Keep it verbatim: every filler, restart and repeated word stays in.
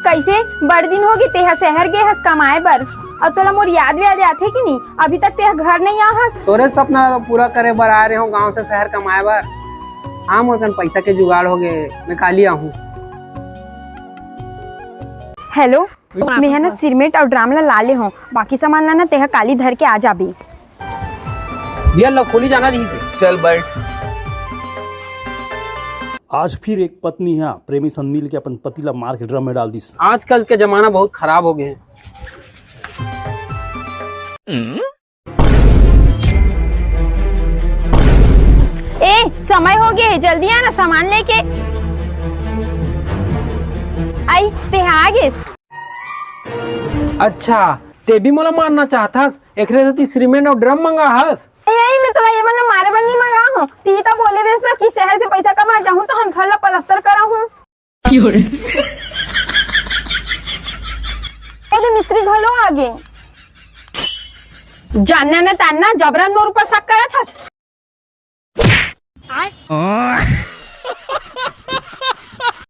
कइसे? बड़ दिन होगे, तेहा शहर गे हस कमाए बर, अउ तोला मोर याद व्याद आथे कि नहीं? अभी तक तेहा घर नहीं आ हस। तोरे सपना पूरा करे बर आए रहे हूँ गाँव से शहर कमाए बर। हाँ, मोर कन पइसा के जुगाड़ होगे, मैं काली आहूँ। हेलो, मेहा ना सिरमेंट अउ ड्राम ला ला ले हूँ, बाकी सामान ला ना तेहा काली धर के आ जाबे। भैया, लो खोली जाना रही से। चल बैठ। आज फिर एक पत्नी ह प्रेमी संग मिल के अपन पति ला मार के ड्रम में डाल दिस। आजकल के जमाना बहुत खराब हो गए हैं। ए, समय हो गया है, जल्दी आना सामान लेके। आई, तेहा आ गेस। अच्छा, ते भी मोला मारना चाहत हस? एकरे सेती सिरमेंट अउ ड्रम मंगा हस? नहीं, नहीं, मैं तोला ये मन मारे बर नहीं मंगा हूँ। ती तो बोले रेस ना कि शहर से पैसा कमा जाहूँ तो हम घर ला पलस्तर करा हूँ। ओदे मिस्त्री घलो आ गे। जानना न तानना, जबरन मोर ऊपर शक करत हस।